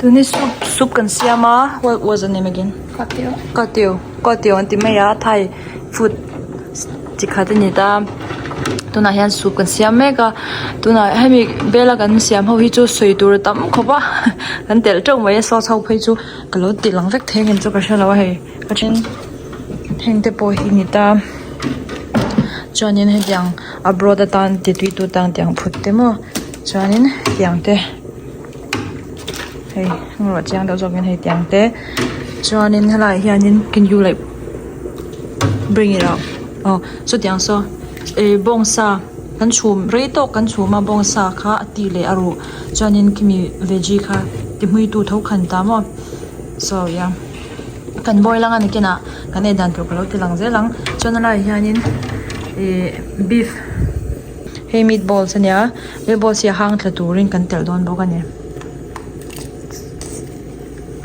Tun hi soup soup kan siam a what was the name again katiw katiw an ti mai a thai food chi khat a ni ta tunah hian soup kan siam mek a tunah hemi bela kan siam ho hi chu sawi tur a tam khawp a kan telh teuh mai a sauce ho phei chu ka lo ti lang vek thei ang em chu ka hrelo a hei a then heng te pawh hi a ni ta chuanin hetiang abroad atan ti tui tu tan tiang phut te maw chuanin tiang te. Hei engemaw chiang deuh zawkin hei tiang te chuanin helaiah hianin can you like bring it up aw sawtiang saw ih bawngsa kan chhum rei tawk kan chhum a bawngsa kha a ti leh a ruh chuanin khimi veggie kha ti hmui tu tho khan ta maw so yeah kan boil anga nakinah kan ei dan tur ka lo ti lang zel ang chuan helaiah hianin ih beef hei meatballs a nia. Meatballs hi a hang thla turin kan telh dawn bawk a ni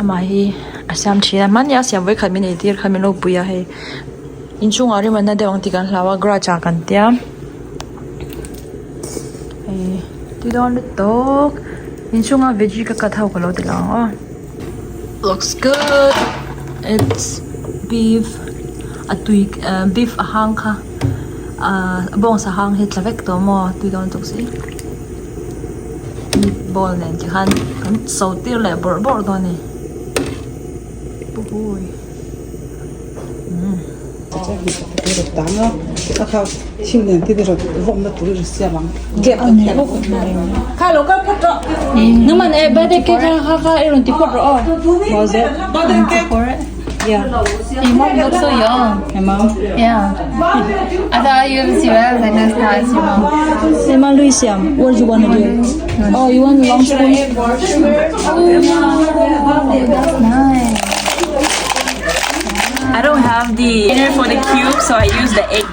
amah hi a siam thin a hmanni a siam vawikhat min eitir kha min lo pui a hei inchhungah rim an na deuh ang tih kan hlau a garage ah kan tia hei ti dawn lutuk inchhunga veggie ka cut ho ka lo ti lang ang aw looks good it's beef a tui beef a hang kha. Ahh bawngsa hang hi tla vek tawh maw tui dawn tuk si meatball nen te khan kan so tir leh bawrh bawrh dawn a ni uhui umm. Yeah. Your mom looks so young. My mom? Yeah. I thought you were serious. I just thought it's your mom. Hey, Ma Luisiam, what do you want to do? Oh, you want long spoon? Oh, that's nice. I don't have the inner for the cube, so I use the egg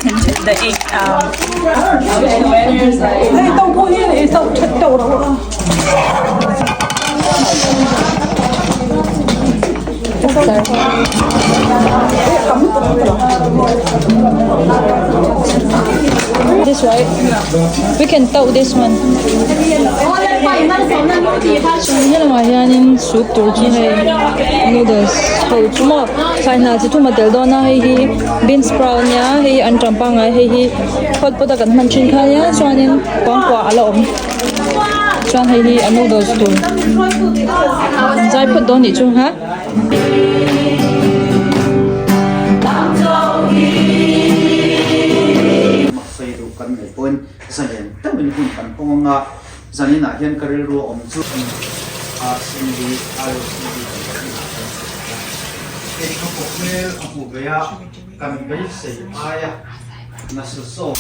the egg um. This right? We can tauh this one. Helamah hianin soup tur chu hei noodles ho chu maw thlai hna chi thum a tel dawn a hei hi bean sprout ania hei hi anṭam pangngai hei hi hot pot a kan hman ṭhin kha ania chuanin kuangkuah a la awm. Chuan hei hi a noodles tur zai phawt dawn nih chu ha. Sawi duh kan nei pawhin zalen deuhin hun kan hawng anga zaninah hian ka rilru a awm chu RCB RCB kan pahnihah kan sawi a hei ka pawh hmel a hmu ve a kan beisei aia nasa zawk.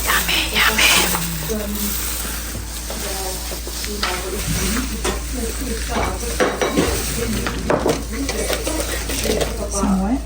Yummy yummy. Somewhere.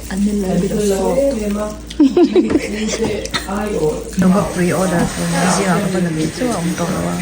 I need a little bit of salt. Ka pre-order tur zingah ka va la ve chu a awm tawh lo a.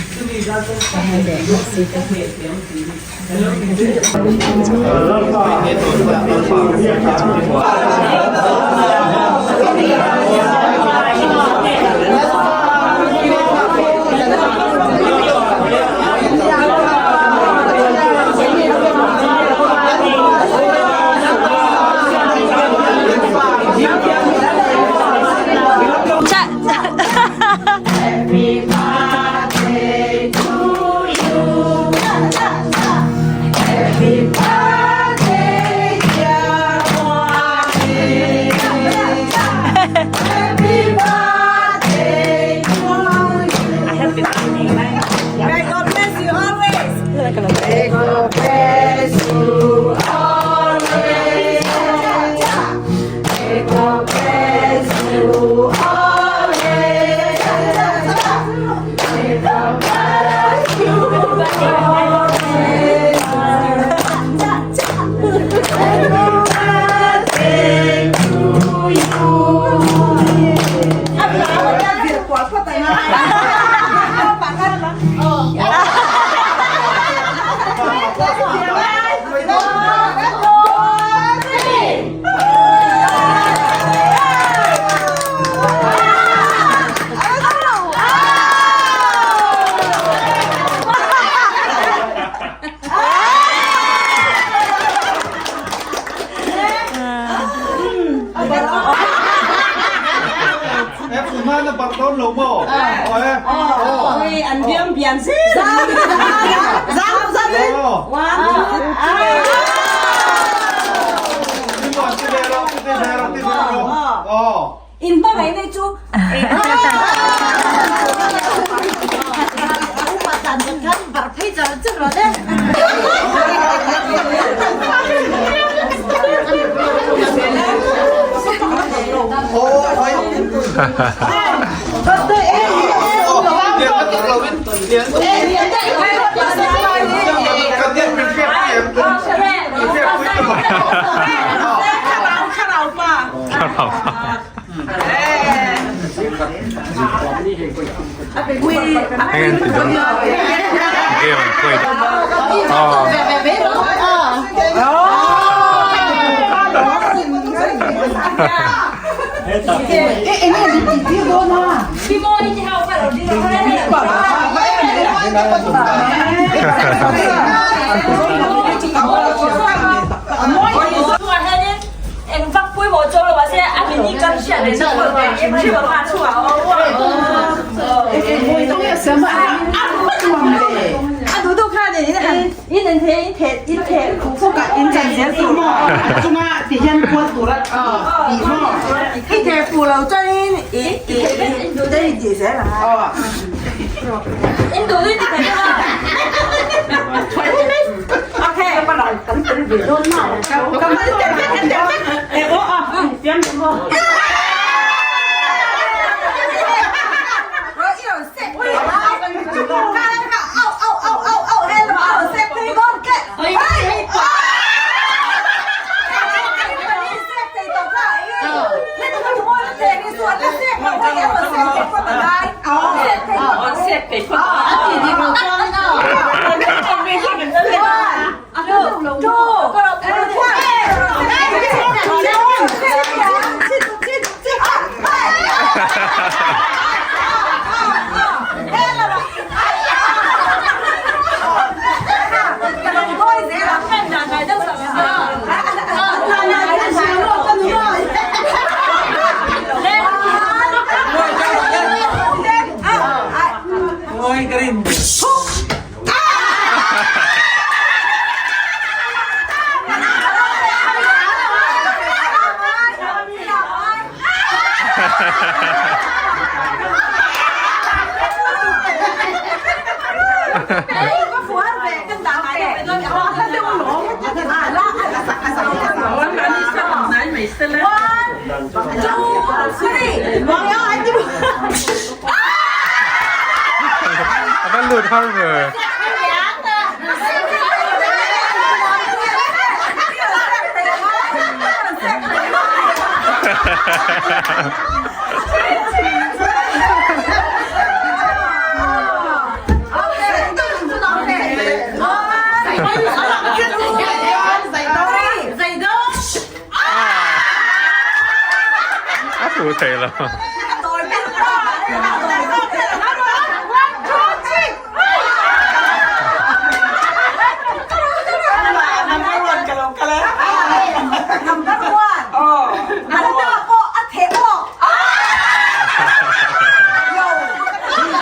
dawn lo maw? Aw e. Aw. An biang bian zel. One, two, three. Ti muan ti ve rawh, ti ve rawh, ti ve rawh. Aw. In hmangaih nei chu. Upa tan kan khan bar phei char char rawh le. Heng an ti dawn game an play aw. Eng vak pawimawh chuang lo mahse a mini kal hriat leh na pawh ve em em a chhuah a a duh duh khan in han in in the in the in the in chan zel tur maw chunga ti hian kual tur a ti maw i the fu lo chuan in i i in duh te i ti zel ang in duh duh i ti thei bawk a okay A van lut har ve. A fu thei lo.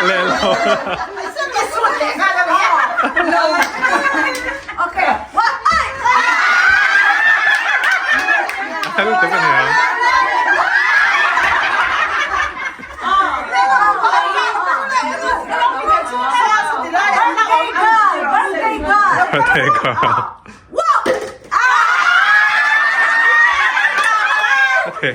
Leh lo. A lutuk a nia. Birthday girl. Okay.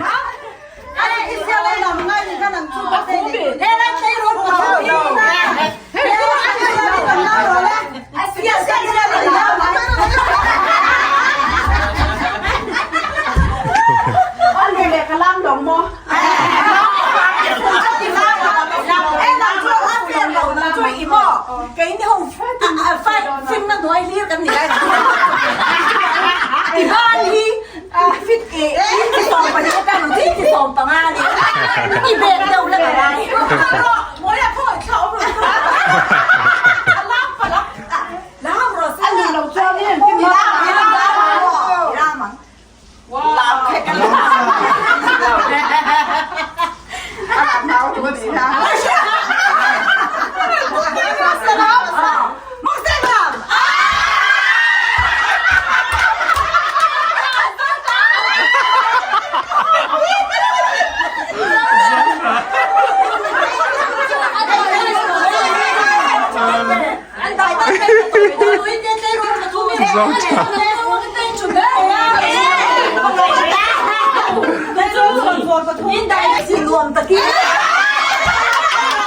zawng tha.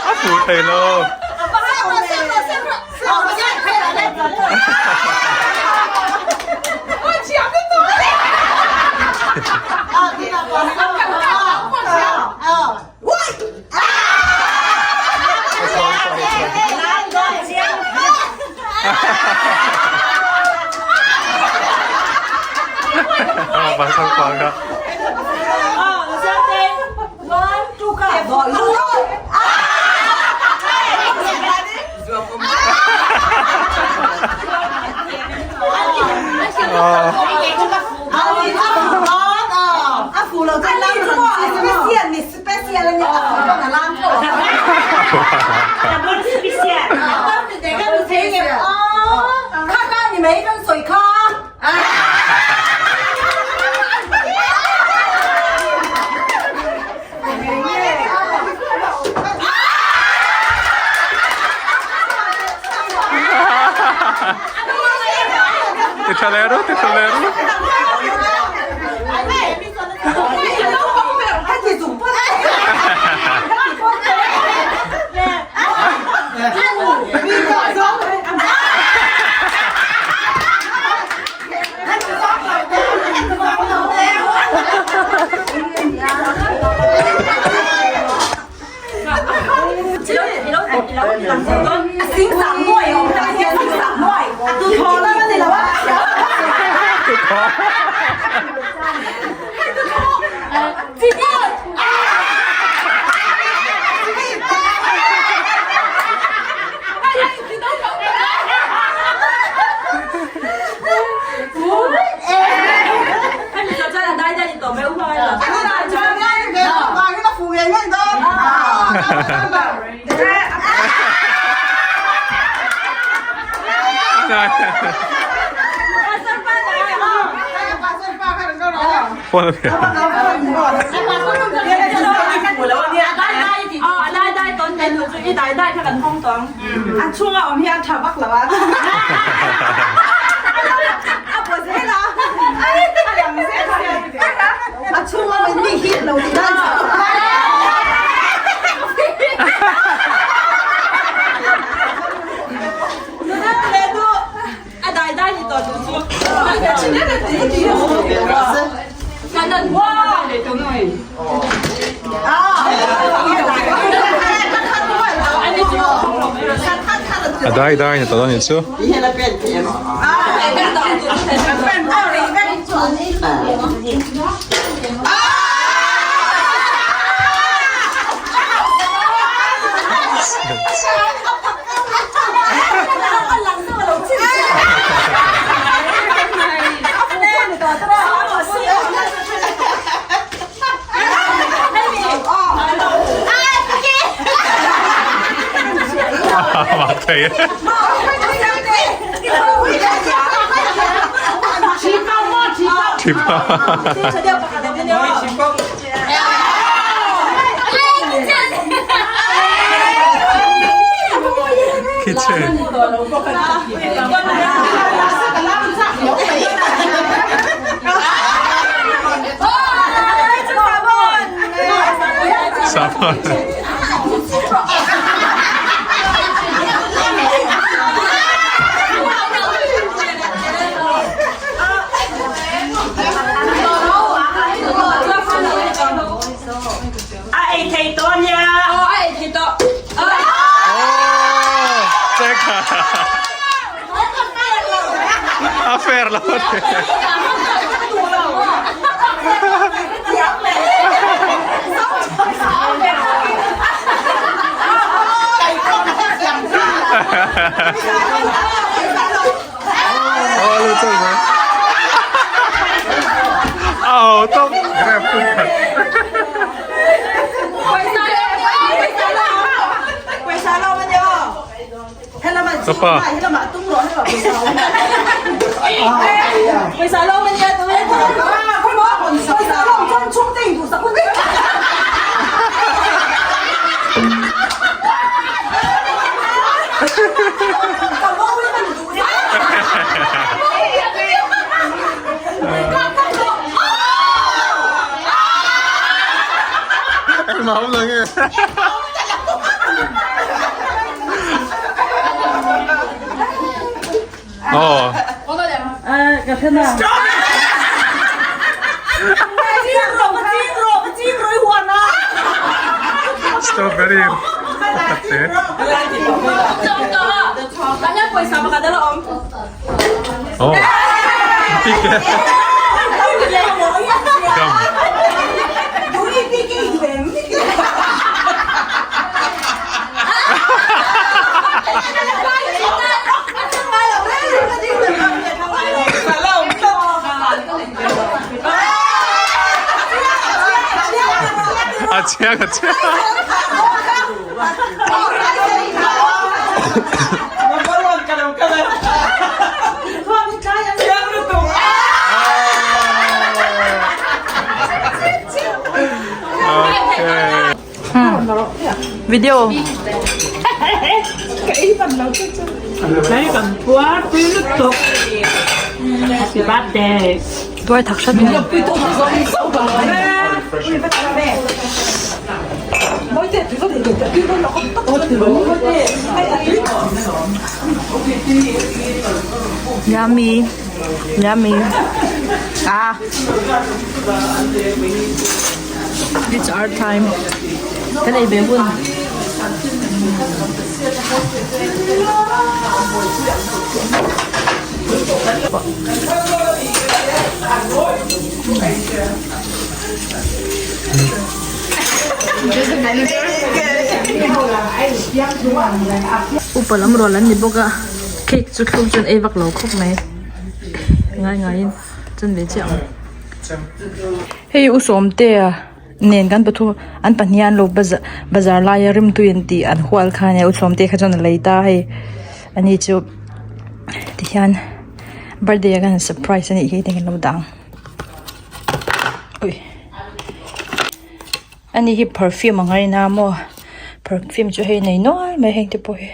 A fuh thei lo. Ti tha leh ru, ti tha leh ru. A dai dai ni tawh dawn nih chu. Mak thei e. Kitchen. Sapa. A ei thei tawh nia. Aw a ei thei tawh. Oh, check. A fair lo. Oh, lu chau mai. Oh, tông grab pun. Sapa. Engmah awm lo nge? Aw. Strawberry pakhat te. Aw. Pik e. Gum. A chiang a chiang. Okay. Video. Happy birthday. Tuai thak hrat mai. Yummy. Yummy. Ah. It's our time. Kan ei ve hun. Upa lam rual an ni bawk a cake chu thlum chuan ei vak lo khawp mai ngai ngaiin chuan ve chiah ang. Hei u Sawmtea nen kan pathum an pahnih an lo bazar bazar laia rimtui an tih an hual kha ania u Sawmtea kha chuan a lei ta a hei ani chu tihian birthday ah khan an surprise anih hi tiang in lo dah ang ui ani hi perfume ang a rin a maw perfume chu hei nei nual mai heng te pawh hi.